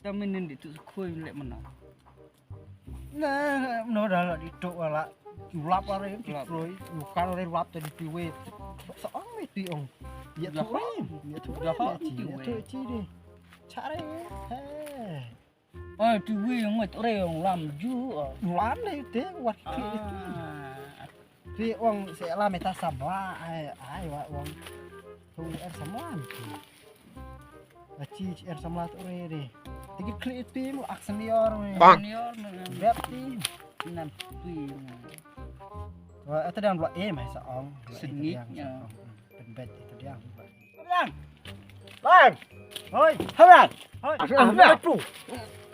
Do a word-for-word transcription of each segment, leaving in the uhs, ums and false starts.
Ta minin di tu sukhui lek mana. Na, no da la di tu la. Lap la re di troi, lukan re lap ta di piwe. Sa ong me ti ong. Ya tu re. Ya tu re. Ya tu re di. Chare. He. Ai, tu wi ngot re ong lam ju. Lam le te wat ki. Ti ong se lam ta samla ai ai wa ong. Tu er samla. Achi er samla tu re re. Ti ki kli ti mu ak senior me. Senior me. Bep ti. Nan ti. Wa ata dan bla e mai sa ong. Senior. Pembet itu dia. Bang. Bang. Hoi. Halan. Hoi. Lampu.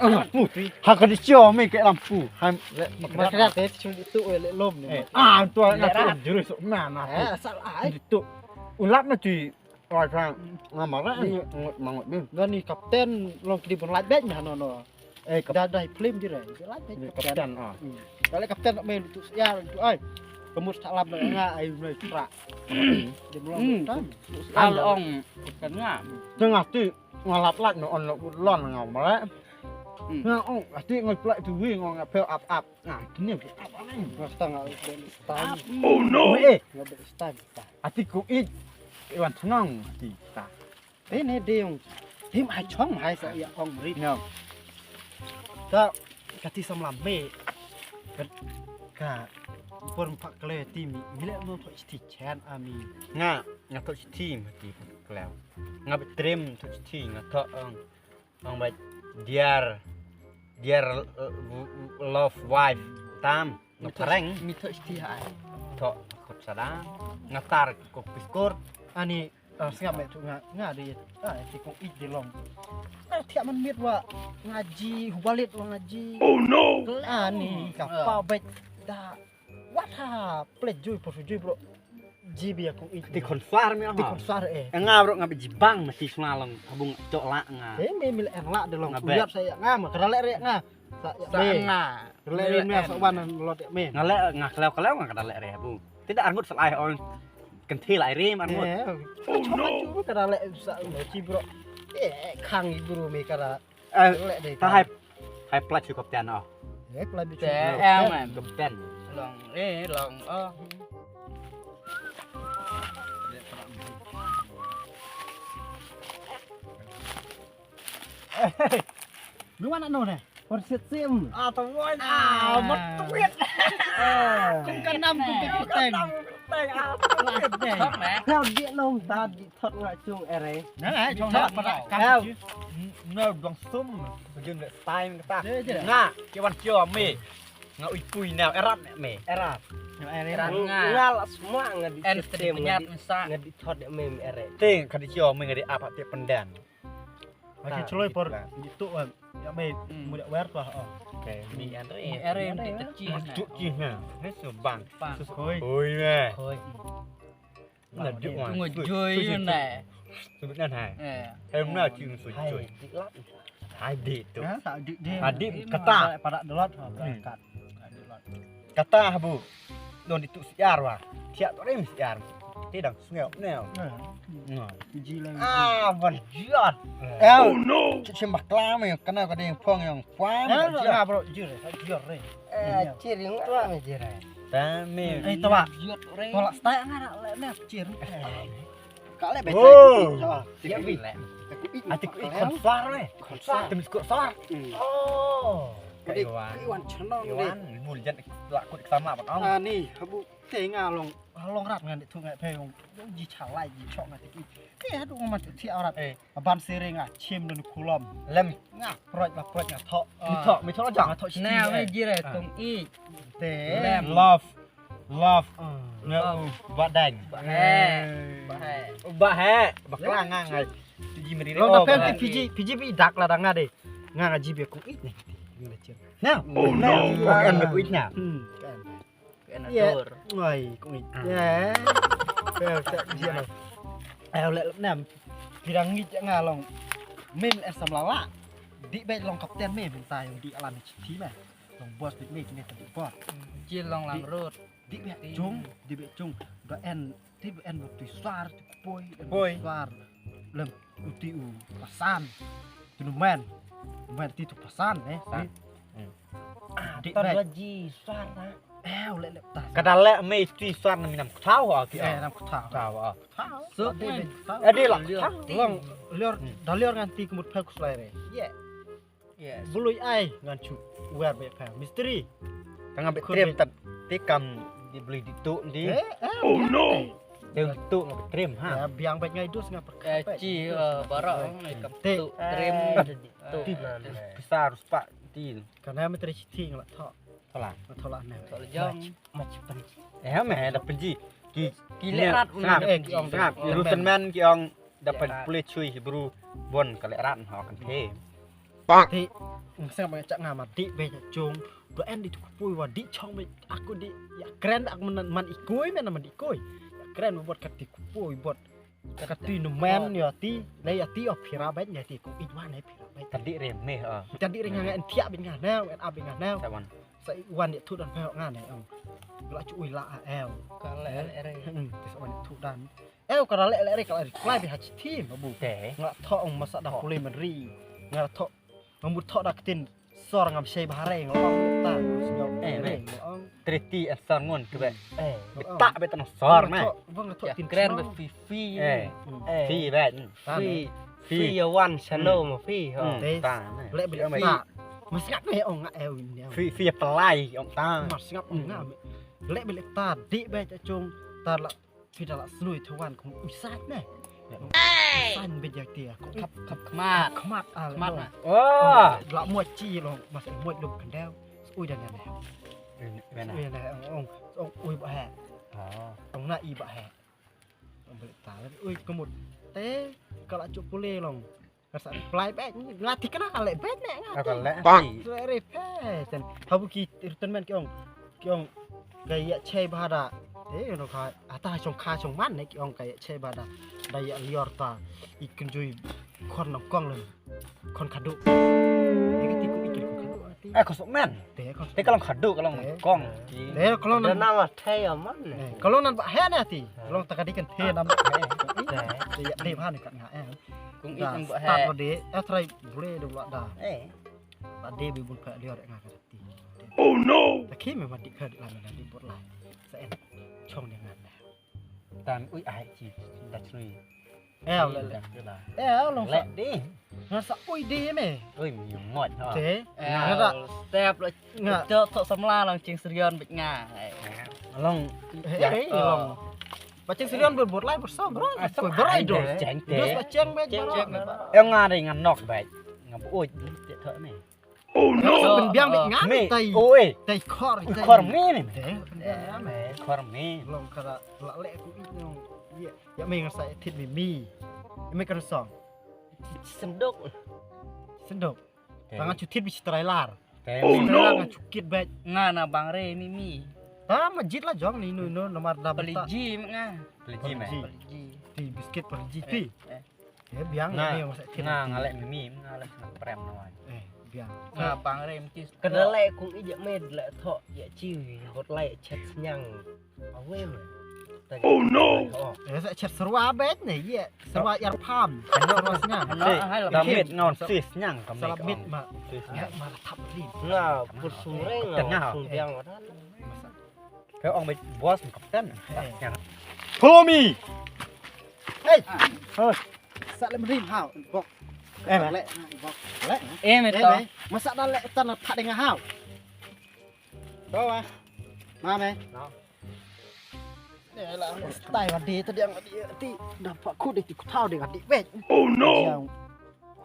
Lampu. Ha ka di cio me ke lampu. Hai. Masyarakat ya cuma itu lek lom ni. Ah, tu nak jurus mana. Eh, asal ai. Itu. Ulap na tu. Oi, sang. Ngamara ni mangut ni. Gani kapten long kidi pun light bed na no no. Eh, kap- Dah dah film je rai. Light bed kapten. Kapten ah. Kalau kapten nak main tu ya tu ai. Kamu tak lap dah nga ai mulai tra. Dia belum Hmm. Kan ong kan nga. Tengah ti ngalap light no on lo lon ngamara. Hmm. Nga ong ati ngai plak tu wi ngong apel ap ap. Nah, kini ap ap ni. Rasta nga bel stan. Oh no. Eh, nga bel stan. Ati ku it. Iwan senang ati ta. Te ne ding. Tim hai chong hai sa ya ong rit. No. Ka kati samlam me. Ka por pak kle ti mi. Mi le mo thok ti chen ami. Nga nga thok ti ma ti kle. Nga betrim thok ti nga thok ong. Ong ba dear dear uh, love wife tam. Nga pareng. Mi thok ti hai. Thok kot sada. Nga tar ko piskor. Ani ah, sngap me tu nga nga di ah ti kong ik di long. Nga thiak man mit wa nga ji hubalit wa nga ji. Oh no. Ani ka pa bet da. What ha plek jui por jui bro. Ji bi ya kong ik. Ti konsar mi ti konsar eh. Nga bro nga bi jibang mesti smalong kabung cok la nga. Eh me mil en la de long kuyap saya nga ma keralek rek nga. Sa nga. Lek ni me sa wan lot me. Nga lek nga klew klew nga kada lek re bu. Tidak arngut selai on. Kentil ai rim arngut. Oh no. Kada lek sa ci bro. Eh khang i guru me kada. Eh ta hai hai plat ci kapten oh. Eh plat bi ci. Em em kapten. Long eh long oh. Nuan anu ne. Persit sim. Ah, tuan. Ah, mat tuit. Kum kanam kum kapten. Kau di long tad di thot nga cung ere. Nah, cung thot pada kau. No dong sum. Begin that time kita. Nga kiwan cio me. Nga ui pui now erat me. Erat. Erat nga. Nga la semua nga di system nga di thot me ere. Ting kadi cio me nga di apa ti pendan. Aki chloi por ditu wan. Ya me mu dak wer tu ah. Okay. Mi ere mi ere mi ere ti chi. Mu tu chi na. He so bang. Hoi. Hoi me. Hoi. Na dik wan. Ngu joi na. Sebut nan hai. Eh. Em na chi su joi. Hai dik tu. Ha dik dik. Dik kata. Pada delot. Kat. Kata habu. Don ditu siar wa. Tiak tu rim siar. Ti dang sngeu neu. Ji la. Ah ban jiat. Oh no. Chim bakla me kana ka ding phong yang pam. Nga bro jir jir re. Eh jir nga me jir. Ta me. Eh to wa. To la stai nga le ne jir. Ka le be. Oh. Ati ku ikon sar le. Sar tem skur sar. Oh. Ka iwan. Iwan chnong le. Iwan mul jan la kut sama ba. Ani habu. Te nga long long rat ngan de thung ngai phe long. Ji chalai ji chok ngai te ki. Te hadu ngam tu thi arat. Eh. Aban sering ah chim dun kulom. Lem. Nga proj la proj nga thok. Mi thok mi thok jang. Nga thok siti. Na me ji re tung i. Te. Lem. Love. Love. Nga u ba dang. Ba he. Ba he. Ba he. Ba klang nga ngai. Ji meri. Long da pen ti Fiji Fiji bi dak la dang nga de. Nga nga ji bi kung i ni. Nga chim. Na. Oh no. Kan ku i na. Hmm. Kan. Oi, kung i. Ya. Ka ka ji no. Ai le nam. Pirang ngi nga long. Min er samlala. Di bai long kapten me min ta yong di alam chi ti me. Long bos di me kine ta di bos. Ji long lang rut. Di bai jung, di bai jung. Ba en, di bai en ba tu sar, tu poi, poi sar. Lem uti u pasan. Tu numen. Wan ti tu pasan eh. San. Hmm. Ah, dik ta bai. Dua ji suara. Eh, uleh leh tas. Kada leh mei ti suara na minam kthau ha ki. Eh, nam kthau. Kthau ha. Kthau. So, adi bai kthau. Adi lah kthau. Long lior, da lior ngan ti kumut pha kuslai re. Ye. Yes. Bului ai ngan chu wer be pha. Mistri. Ka nga be trem tat. Te kam di bului di tu di. Eh, eh, oh no. Te tu nga be trem ha. Ya, biang bai ngai dus nga per. Eh, chi, eh, barak ngai kam tu trem di tu. Ti na. Pisa rus pak ti. Kana me tri chi ti nga la tho. Thola. Thola na. Thola jong. Mach pan. Eh, me da penji. Ki ki le rat sngap. Sngap. Rusen men ki ong da pen pule chui Hebrew bon ka le rat ha kan the. Pak. Ti, ngsa ba chak nga ma di be chak chung. Ba en di tu pui wa di chong be aku di ya kren ak man man ikoi men man ikoi. Ya kren bot ka ti pui bot. Ka ti nu men ya ti, le ya ti o phira be ya ti ko ijwan e phira be. Ka di re me ha. Ka di re nga en thiak be nga na, en ab be nga na. Sa wan. Sa wan ya tu dan phe nga ne. La chu ui la a el. Ka le re. Ti sa wan ya tu dan. Eh, ka ra leh leh re ka la reply bha chi thim, babu. Te. Nga thoh ong masa da pule man ri. Nga thoh. Nga mut thoh da ktin sor ngam shei bha re nga ong ta. Eh, re nga ong. Triti eh sor ngun ke be. Eh. Bita be tan sor me. Ba nga thoh tin kren be fi fi. Eh. Fi be. Fi. Fi ya wan shalom fi. Te. Leh be ta. Mas ngap me ong nga eh win. Fi fi ya pelai ong ta. Mas ngap ong nga. Leh be leh ta di be cha chung ta la Phi da la snui thawan kong u sait ne. U sait bit yak tia. Khap khap khmat. Khmat al. Khmat na. Oh. La muat chi long mas muat lum kandau. Ui da ne. Ui da ne ong ong ui ba he. Oh. Ong na i ba he. Ong balik ta. Ui kemut. Te kala chup pule long. Ka sa reply back nga ti kena ka leh back ne nga. Ka leh. Bang. Reply chen. Habu ki return man ki ong. Ki ong ka ya chei bada. Eh no ka ata chong kha chong man ne ki ong ka ya chei bada. Da ya lior ta. I kunjui khon nong kong lem. Khon khadu. Eh ka ti ku i kin khon khadu. Eh ko sok man. Te ko. Te ka long khadu ka long kong. Te ka long nan. Ka long nan ba he ne ti. Ka long ta ka di kan the nan. Te ya de ba ne ka nga eh. Kung i nang ba he. Start ba de, eh try bule de ba da. Eh. Ba de bi bun ka lior nga ka ti. Oh no. Ta ki me ma di ka la na di bot la. Sa en. Chong de ngan. Tan ui ai chi da chui. Eh le le. Eh long le di. Nga sa ui di me. Ui mi ngot ha. Te. Nga da step lo. Nga. Tok tok samla long ching serion bit nga. Long. Eh long. Ba cheng silion ber bot lai ber so bro. Ko ber ai do. Dos ba cheng ba cheng. Eng nga ri nga nok ba. Nga bu oi ti tho ni. Oh no. Ben biang ba nga tai. Oi. Tai khor tai. Khor mi ni. Khor mi. Long kara la le ku i no. Ya ya me nga sa tit mi mi. Me kan song. Sendok. Sendok. Ba nga chu thit bi shi trailer. Oh no. Nga chu kit bek. Nga na bang re mi mi. Ta ma jit la jong ni nu nu namar da pali ji nga. Pali ji me. Pali ji. Ti biscuit pali ji ti. Eh biang ni nga sa thit. Nga nga le mi mi nga le prem na wan. Eh biang. Nga bang re mi ti. Ka da le kung i ja me le tho ya chi bot lai chet snyang. Awe me. Oh no. Eh sa chet serwa bek ne ye. Serwa yar pam. Serwa snyang. Da mit ngon sis nyang kam. Sala mit ma. Sis nyang. Ma la thap ri. Nga put sumreng nga sum biang wa dan. Ka ong bek bos kapten. Follow me. Hey. Sa lem rim hau bok. Eh ma. Le bok. Le. Eh me to. Masa da le tan pha deng hau. To ma. Ma me. Ne la tai wa de ta diang di ti da pa khu de ti khu thau de di wet. Oh no.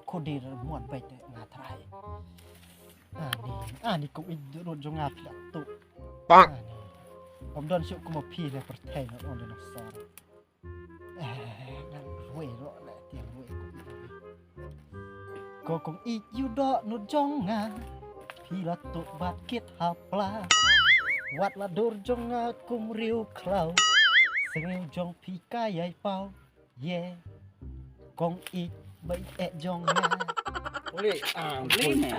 Khu de muat wet nga trai. Ani ani kong i rut jong nga phi tu. Pak. Om don shu kuma phi le perthei na on de na sor. Ngan rue ro le tiang rue. Ko kong i yu do nu jong nga. Phi la tu bat kit ha pla. Wat la dur jong nga kum riu klau. Sriu jong phi ka yai pau. Ye. Kong i bai e jong nga. Pule ah pule.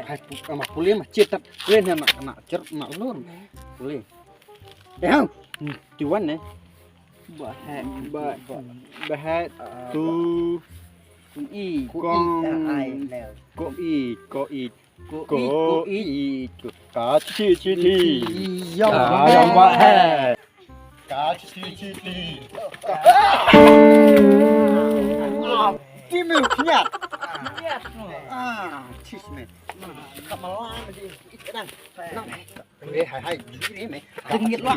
Hai pu ama pule ma chetat. Pule na na na cer na lun. Pule. Eh, ti wan ne. Ba he ba ba he tu. Ko i, ko i, ai, leo. Ko i, ko i, ko i, ko i, ko ka chi chi ti. Yong ba he. Ka chi chi ti. Ti me knya. Ah, chi me. Ka malan di. Nang. Nang. Hai hai. Ding ngit la.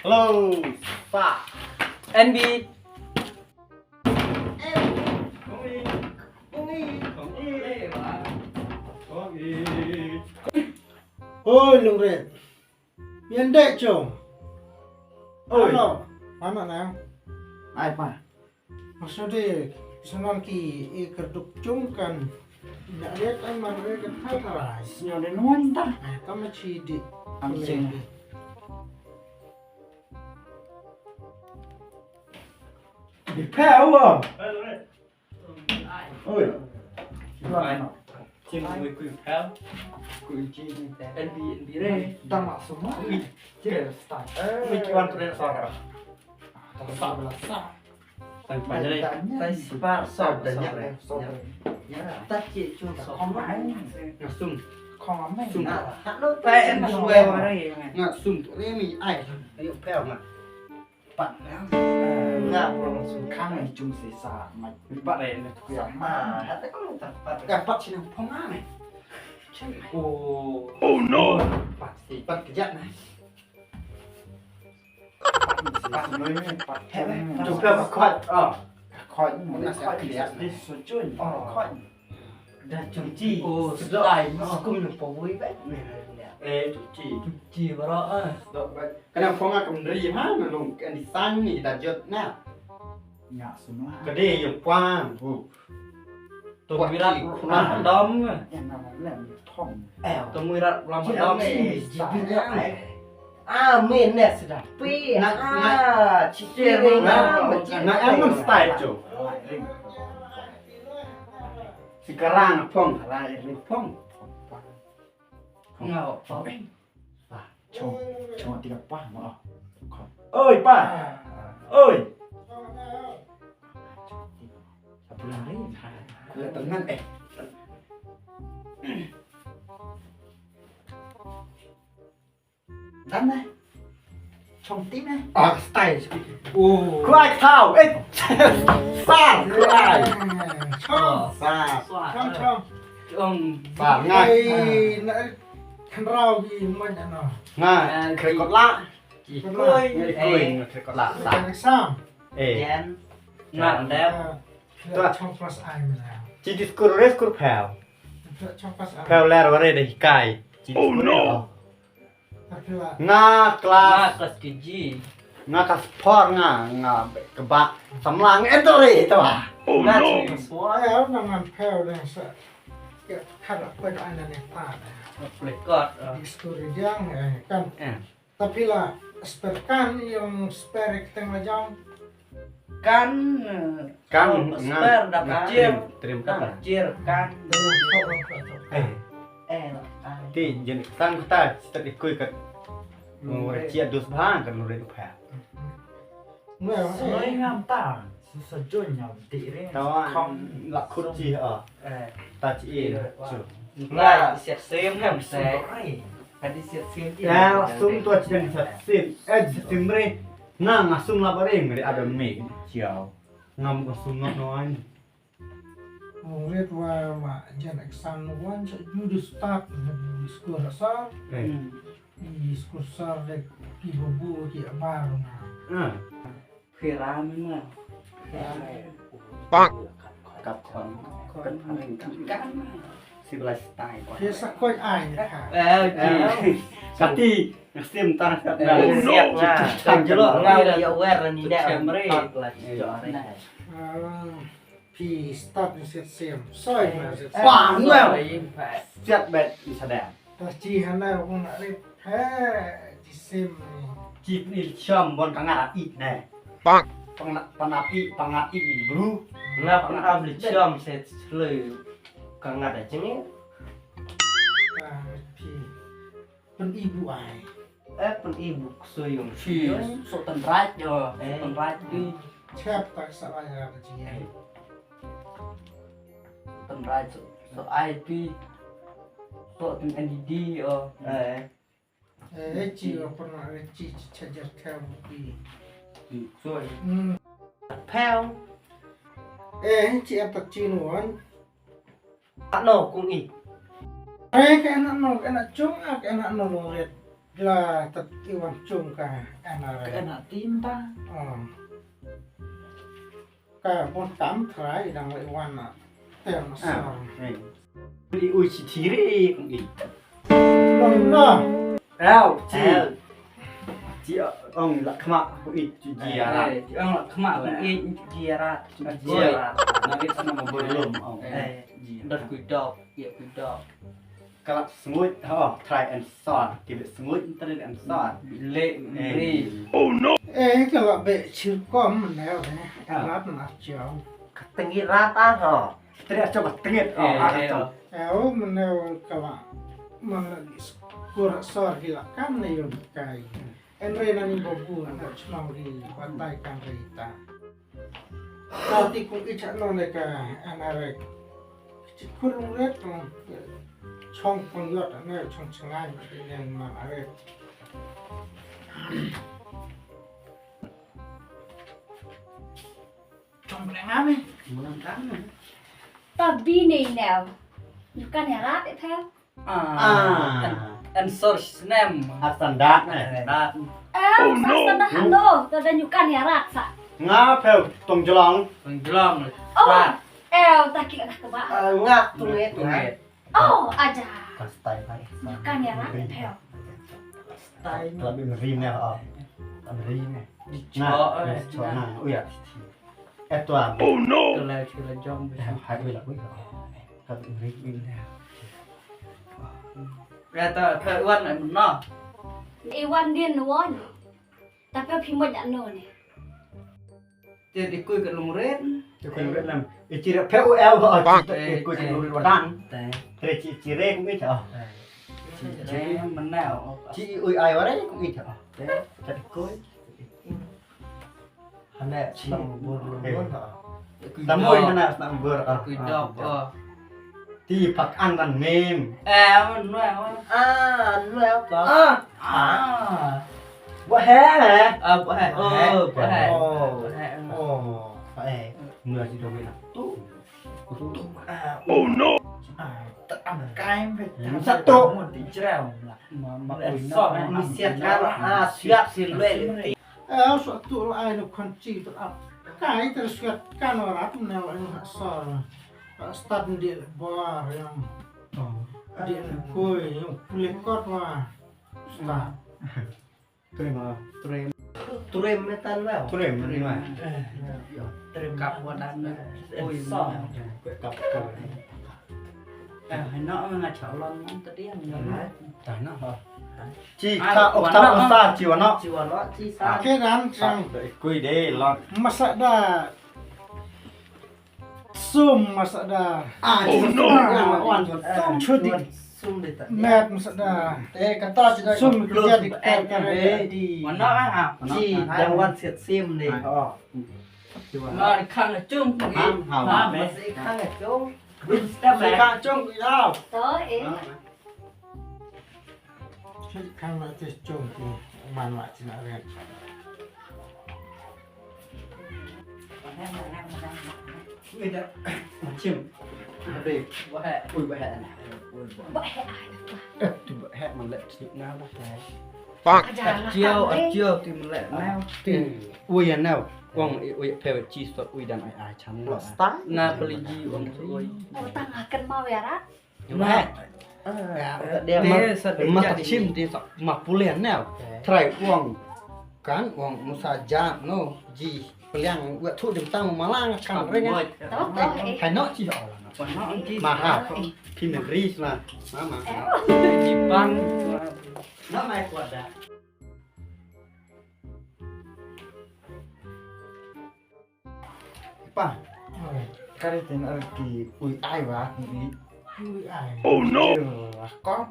Hello, Sa. N B. Oi, Lungret. Mian dek chong. Oi. Ano? Ano na? Ai pa. Maksud de, sanan ki e kerduk chung kan. Nak lihat ai mar re kan hal rai. Sñiaw de nuan ta. Ai, ka ma chi di. Am sing. Di phe wa. Oi. Oi. Chin wi kui phe. Kui chi. N B, N B re. Dang ma suma. Ui. Chin star. Ui, ki wan tu re sara. Dang sa bela sa. Tang pa jale. Tai spar sa da nya. Sa da nya. Ta che chun sa. Khong ai. Nga sum. Khong ai. Sum. Ta en swe. Nga sum re mi ai. Ayo pel nga. Pat nga. Nga pro sum khang ai chum se sa ma. Pat re ne tu ya. Ma. Ta ko ta pat. Ka pat chin phong ai. Oh. Oh no. Pat si. Pat kejat na. Pat noi ni, pat. Heh, heh, tu ka khot. Ah. Khot ni, khot ni, ni sujun. Oh. Khot. Da chumchi. Oh, sedap. Ai, skum ni pawai bet. Eh, chumchi. Chumchi bara ah. Sedap bet. Kana phong ah kemdri ha, nalung kan di sang ni da jot na. Nya semua. Kede yang puan. Uh. To mirat khuna dom. To mirat lam dom. Amen ne sedap. Pi. Ah, chicken. Na em style cho. Sekarang phong, lah ini phong. Ngau phong. Pa, chong, chong tiga pa mo. Oi pa. Oi. Apa lari? Kula tenang eh. Dan eh. Chong tin eh. Ah, style. Oh. Kwai thau. Eh. Sar kwai. Chong. Sar. Chong chong. Chong. Sar ngai. Ai, na khnraw gi mon ano. Nga, krekot la. Ki koi. Ki koi, eh, nga krekot la. Sa. Exam. Eh. Jen. Nga dep. Tuat. Chong pas ai mana. Chi di skur re skur phew. Chong pas ai. Phew ler ware de hikai. Chi di skur re. Oh no. Nga klas. Nga klas K G. Nga klas four nga, nga kebak samla nga edore to ah. Oh no. Nga klas four ya, nga ngan phew dang sa. Ya, kada pada ana ne pa. Prekot. Di skur re diang eh kan. Eh. Tapi la sper kan yung sper ek teng la jam. Kan, eh, kan oh, nga sper da nga pachir, trim, trim da kan. Pachir kan. Eh. Eh, kan. Ti jen sang ta stet ikui kat. Ngure chia dus bhang kan ngure pha. Ngam ta. Sa jun ñiaw dih re. Tawa la khut chi ha. Eh. Ta chi in. Chu. Ngi siat sim ngam se. Ka di siat sim. Ya, sum to chi siat sim. Eh, siat sim re. Nga nga sum la ba re ngre ada me. Chiao. Ngam ka sum no no an. Ngret wa ma jan exam no wan sa ju du start na skur sa. Eh. Skur sar de ki babu ki abar na. Ah. Kiram na. Pak. Kat kon. Kat kon. Kat kon. Civilized time. Ki sa koi ai ni ka. Eh, okay. Kati, ngesim ta kat na. Oh, no. Siap na. Kan jelo. Ngau ya wer ni da. Kamera. Kat la jore. Ah. Phi start ni siat sim. Soi ma siat sim. Pah, ngam. Siat bet ni sadar. Ta chi hana ung na rit. He, chi sim ni. Chi ni chom bon ka ngat ap it ne. Pang. Pang na, pang ap it, pang ap it ni bru. Nga pang ap ni chom se chle. Ka ngat a chi ni. Ta phi. Pyn-i buai. Eh, pun i buk sui yung. Sui. Sok tan raj yo. Eh. Sok tan raj di. Chap tak salah ya ka jingeh. Sok tan raj sok, sok I P. Sok tan N D D yo. Eh. Eh, chi o pun ma chi chi chajar ka buk i. Sui. Hmm. Phew. Eh, chi apa chi nuan. Ano kung i. Eh, ka anak no, ka anak chung, ah, ka anak no no ret. La tat i wan chung ka anak ret. Ka anak tim ta. Oh. Ka bun tam trai dang le wan na. Tem sa. Li u chi thiri kung i. Bang na. Rau chi. Chi ong la khma kung i chi ji ara. Chi ong la khma kung i chi ji ara. Chi ji ara. Na bit sana ma bor lum ong. Eh. Dot kuidok, ya kuidok. Ka la snguit, oh, try and sort. Ki bit snguit, try and sort. Le, ri. Oh no. Eh, ka la be chir kom ne, eh. Rat na chong. Ka tengi rat ah, oh. Try chong ka tengit, oh, eh, chong. Eh, oh, mene ka la, mene ki skur sor ki la kan ne yung kai. En re na ni bobu na chnong ri batai kan re ta. Ka ti kung i cha no ne ka ana re. Chi kur lung re tong chong pang yot ne chong changai ne man are. Chong pang ngam eh. Munang kan. Ta bi ne neu. Kan ya rat e phe. Ah. An sor snem. Standard ne. Standard. Eh, standard no. To da nyukan ya rat sa. Nga phe tong jlong. Tong jlong. Oh. Eh, ta ki ka ba. Nga tunge tunge. Oh, aja. Nyukan ya rat phe. Style. Tapi meri ne, oh. Meri ne. Di cho, eh, cho na. Oh ya. Eh, tuan. Oh no. Kalau sudah jom. Eh, hai, wei lah, wei lah. Tapi meri ne. Kata ka Iwan ai mun no. Iwan din wan. Tapi phi mo nya no ni. Te di kui ka lungret. Te kui lungret lam. I chire P U L ho. Te kui ka lungret wadan. Te. Te chi chire kung i cha. Chi chire mana. Chi ui ai ware kung i cha. Te. Te kui. Hane snam bur lun ha. Tamoi hane snam bur ah. Kuidok oh. Ti pak an ran mem. Eh, an nuai oh. Ah, an nuai oh. Ah. Ah. Ba he. Ah, ba he. Oh, ba he. Oh. Ba he. Oh. Ba he. Nuai si dong na. Tu. Tu. Ah. Oh no. Ah, tak am kai be. Satu. Mun ti jrau. Ma, ma, ui, so, no, mi siat kan, ah, siat si lue. Eh, so tu la ai no kon chi tu ap. Kai ter siat kan ora tu ne la yu ha so. Start di le ba yang. Di le koi yang pule kot wa. Start. Trem ah, trem. Trem metan wa. Trem ni wa. Trem kap wa dan. Oi, so. Kap ko. Eh, no nga chalon man tadi yang. Tana ha. Chi ka okta okta chi wa no. Chi wa no, chi sa. Ke dan chang. Kui de lon. Masa da. Sum masa da. Ah, oh no. Wan sum chudi. Sum de ta. Map masa da. Eh, kata chi da. Sum kya di kata di. Mana ah? Chi dang wan siat sim de. Oh. Mari khang chung. Ham, ham. Masi khang chung. Step khang chung ya. To eh. Khang la te chung ki man wa chi na ren. Ui da. Chim. Ade. Ba he. Ui ba he. Ba he. Eh, tu ba he man le chi na ba he. Pak. Chiao, chiao ti mlek nau. Ti. Ui ya nau. Wang ui phe chi sot ui dan ai ai chan. Stai. Na peli ji wang ui. Oh, tang akan mau ya rat. Ui. Ya, dia ma chim ti sot ma pulen nau. Trai wang kan wang musa jat no ji. Peliang wet thu dim tang malang kan ring. Hai nok chi ho. Ma ha. Phi men ri sna. Ma ma. Ji pan. Nok mai kuat da. Pa. Kari tin ar ki ui ai wa ki ui ai. Oh no. Ko.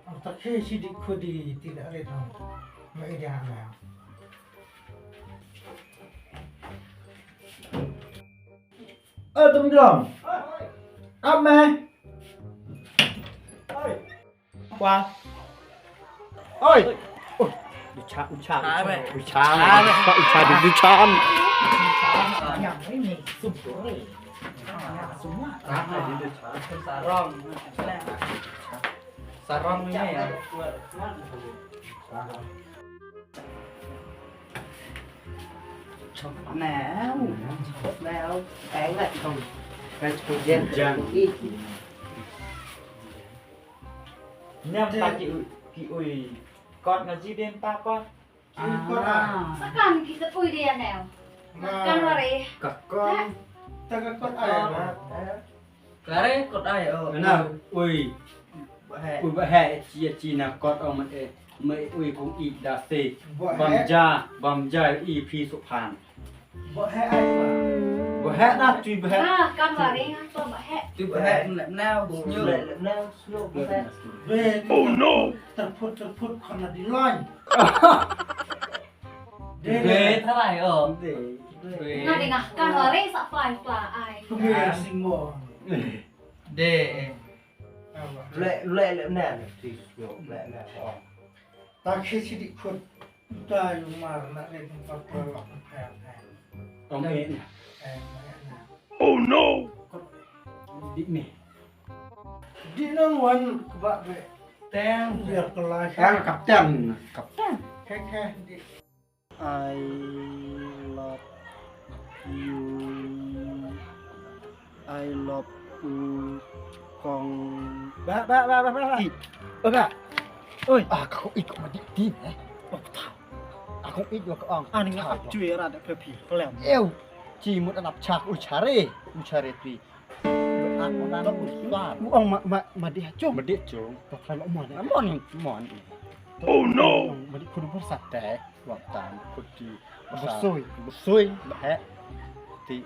Ang ta khe si di khudi ti da re thong. Mày đi ăn nào? Ơ, Tùng Dòng. Ấm mày. Qua. Ôi. Ôi. Ui cha, ui cha, ui cha, ui cha, ui cha, ui cha, ui cha. Sarong. Sarong ni ya. Chok nau, chok nau, cái lại không, cái chok jen jen. Niam ta ki ui, ki ui. Kot nga ji den ta pa. Ki ui kot ah. Sakan ki ta ui dia nau. Kan wari. Ka kot. Ta ka kot ai. Klare kot ai o. Na, ui. Ba he. Ui ba he, chi chi na kot o man e. Mai ui kong i da se. Ba he. Bam ja, bam ja i phi su phan. Ba he ai. Ba he na tui ba he. Na, kam ba ring to ba he. Tui ba he na na bu nyu. Na slo ba he. Oh no. Terput terput khana di line. De de tharai o. De. Na de ngah kan ba ring sa fly fly ai. Kumbe sing mo. De. Le le le na ti yo le na. Ta khi chi di khut. Ta yu mar na re ni pa pa la pa pa. Ong e na. Oh no. Di ni. Di nang wan kba be. Teng ya kelai. Ang kapten, kapten. He he di. I love you. I love you. Kong. Ba ba ba ba ba. Oi ba. Oi. Ah, ka kong ik ma dik din eh. Oh ta. Ka kong ik lo ka ong. Ani nga ap chui ra da phe phi. Pelem. Eu. Chi mut anap chak u chare. U chare tui. Ak ma dan u swan. U ong ma ma ma di ha chung. Ma di chung. Ta phai ma mon. Mon mon. Oh no. Ma di kudu bersate. Wak tan kudu. Bersui. Bersui. Ba he. Ti.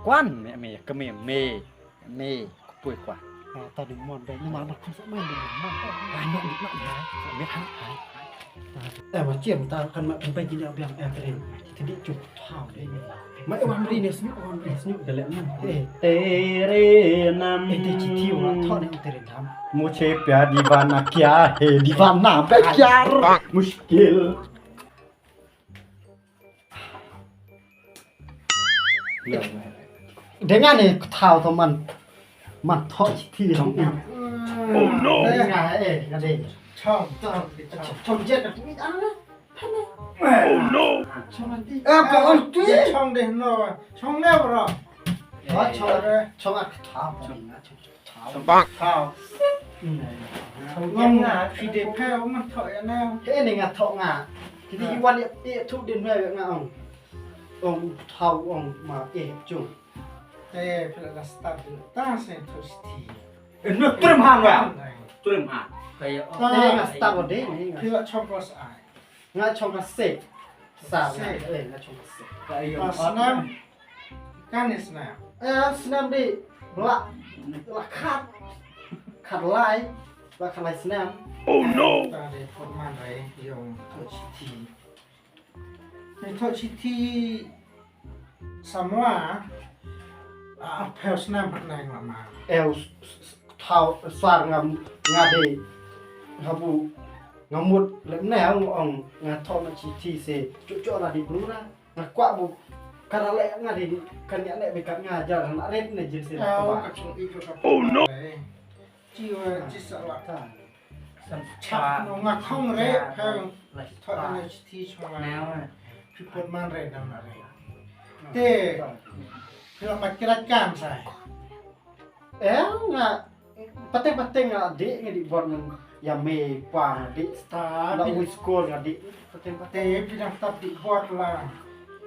Kwan me me ke me me. Me. Kupui kwan. Ah, ta di mon dai. Ni ma ma kun sa mai di mon. Ai no ni no hai. Me hai hai. Eh, ma chiam ta kan ma pun pai jin biang eh tren. Ti di chup thau dai ni. Ma eh wan ri ne snu wan ri snu dale man. Eh. Tere nam. Eh, ti chi ti wa tho ne teren tham. मुझे प्यार दीवाना क्या है दीवाना बेकार मुश्किल. Dei nga ne thau to man. Man tho chi thi rong. Oh no. Dei nga eh nga dei. Chom chom chom jet ka tumi ang. Oh no. Chom an ti. Eh ka on ti. Chom dei no. Chom ne bro. Chom chom ak thau. Chom bak. Thau. Ngam nga phi de phe ong man thok ya na. He ne nga thok nga. Ki di wan ya ya thu din me nga ong. Ong thau ong ma e chung. Te phi la start ta se thok siti. E no trim han wa. Trim han. Ka ya. Te nga start wa de ne nga. Phi la chom ko sa ai. Nga chong ka sek. Sa nga, eh, nga chong ka sek. Ka ïa ka snam. Kan ïa snam. Eh, snam di. Bla. La khat. Khat lai. La khat lai snam. Oh no. Ta de put man rai yong to chiti. Ni to chiti. Samwa a phew snem pat nai ngla ma. Eu thau sar ngam nga de habu ngamut le ne ong ong nga thon na chi thi se chu chu ra di blu ra nga kwa bu kara le nga de kan ya ne be kan nga jar na ret ne jin se. Oh no. Chi wa chi sa la. Chap no nga khong re pha thot na chi thi chong la. Pi pot man re dang na re. Te phi la mat kirat kan sa. Eh nga pateng pateng nga de nga di bot ngan ya me pa nga de sta na wi skol nga de pateng pateng. Te phi dang tap di bot la.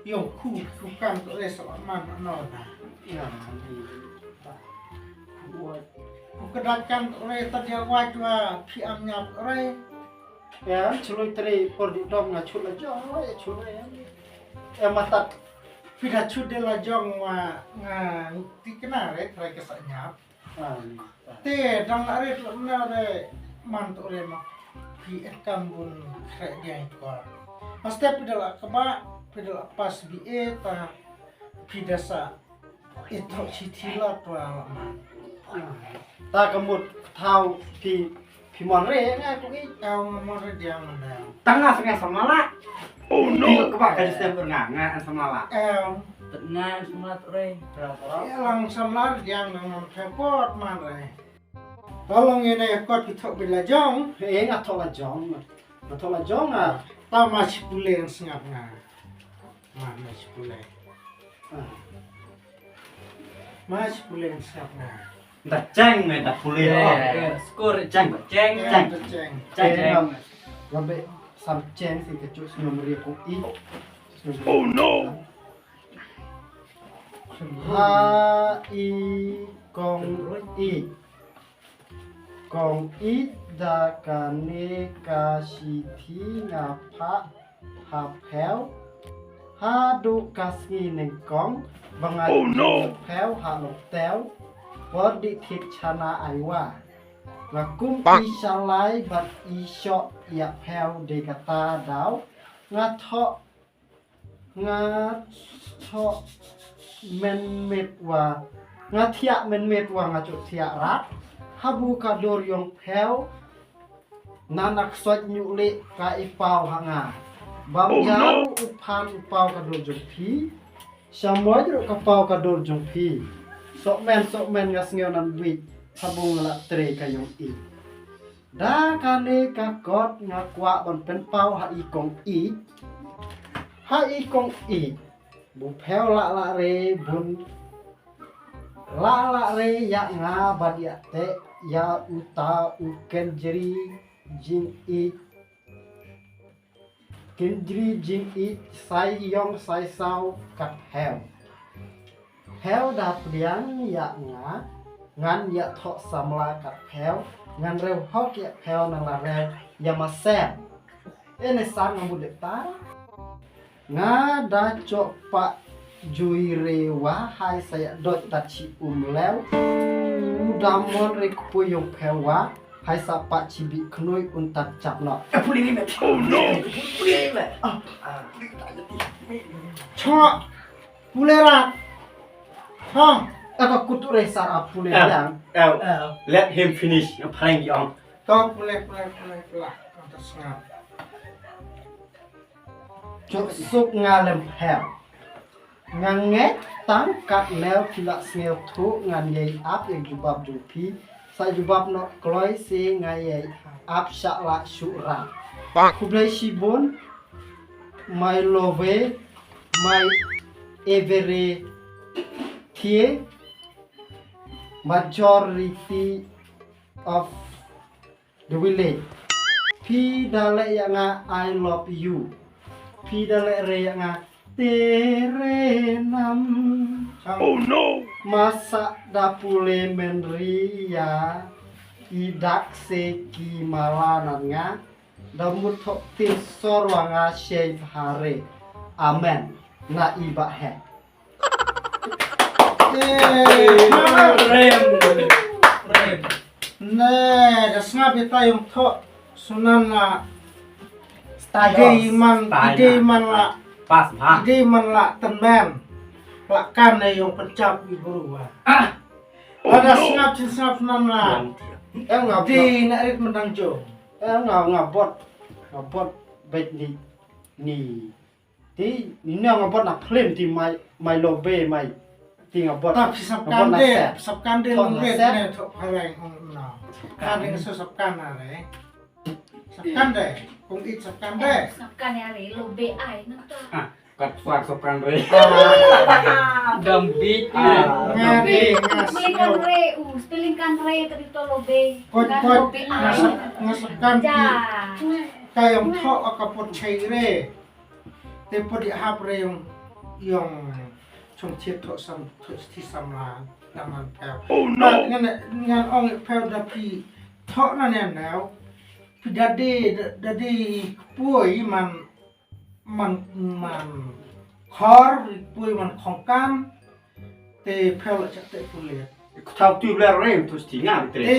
Yong khu khu kan to re sa man no na. Ya. Ku ka dat kan re ta dia wa jua phi am nyap re. Ya, chloi tre por di dom nga chut la jong re chut re. Ya matat phi da chut de la jong wa nga ti kena re tre ka sa nyap. Te dang la re tu na re man tu re ma. Phi e kam bun khreh diang i kor. Hastep phi da la kaba, phi da la pass B A ta phi da sa. Ito chi thi la tua la ma. Ta ka mut thaw phi, phi mon re nga ku i. Thaw nga mon re diang ma da. Tang nga sa nga samla la. Oh no. Phi ka ba ka stem nga, nga an samla la. Em. Tet nga an samla tu re. Ra ra. Ya lang samla re diang nang nam thepot man re. Tolong ine kot ki thok bi la jong. Eh, nga thok la jong. Nga thok la jong ah. Ta ma chi pule ang sngap nga. Ma, ma chi pule. Ah. Ma chi pule ang sngap nga. Da cheng me da pule. Eh, oh. Eh, skur cheng, cheng, cheng. Da cheng. Cheng, cheng. Nga be sam cheng si ka chu sngom ri ko i. Oh no. Ha i kong i. Kong ïeit, da kane ka shithi nga phah ha phew haduh ka sngi nyngkong ba nga ïoh phew ha Longtew por dih thied chana Iowa. Nga kum i shalai bad i shoh ïa phew de kata daw nga thoh Nga thoh mynmiet wa, nga thiah mynmiet wa nga choh thiah rat. Habu ka dur yong phew na nak sot nyuh leh ka i paw ha nga. Bam jaw u phan u paw ka dur jong phi. Sha moj ruh ka paw ka dur jong phi. Sok men sok men nga sngew nan wit habu nga la trei ka yong i. Da kane ka kot nga kwah ban pynpaw ha i kong i. Ha i kong i. Bu phew lah lah re bun. Lah lah re ïa nga bad ïa te ïa uta u kenjri jing i. Kenjri jing i sai yong sai saw kat phew. Phew da pdiang ïa nga, ngan ïa thoh samla kat phew, ngan rew hok ïa phew na la rew ïa ma sem. Ene sang nga mut ta. Nga da chok pa jui re wa hai sa ïa dot ta chi um lew. U da mon re kpu yong phew wa. Hai sa pa chi bi knoi un tat chap no. Eh, puli ni me. Oh no. Puli ni me. Ah. Ah. Chok. Pule rat. Ha. Aka kutu re sar a pule yang. Let him finish. Nga phalang yong. To pule pule pule pule. Kata sngap. Chok suk nga lem phew. Nga ngeit tang kat neu phi la sngewthuh ngan ïai ap ïa jubab jong phi. Sa jubab noh kloi se nga ïai ap shah lah shuh rang. Khublei shibun. My love, my everything. Majority of Dewile. Phi da leh ïa nga I love you. Phi da leh re ïa nga tere nam. Oh no. Masa da pule men ri ïa i dak se ki mala nan nga. Da mut thok tin sor wa nga shei phare. Amen. Na i ba he. Rem. Rem. Ne, da sngap ita yung tho sunan la. Style. Ide man, style ide man la. Pas bha. Ide man la tenben. La kan ne yung pencap i bru wa. Ah. Ada sngap chin sngap sunan la. Em nga. Di na rit mendang jo. Em nga nga bot. Nga bot bet ni ni. Ti ni nga bot na phlim ti mai mai lobe mai. Ti nga bot. Ta phi sap kan de, sap kan de lung ret ne thok phareng hong na. Kan de so sap kan na re. Sap kan de, kong it sap kan de. Sap kan ya re lobe ai na ta. Ah, kat suar sap kan re. Dam bit. Nga de nga spelling kan re, u spelling kan re tadi to lobe. Kot kot nga sap kan ti. Ka yong thok ka pot chai re. Te put ïa hap re yong yong chong chiat thoh sam thoh thi sam la dang man phew. Oh no. Ngan ngan ong phew da phi thoh na ne neu phi da de da de poi man man man khor poi man khong kan te phew la chak te pule. Thau tu bler re tu sti nga te. Te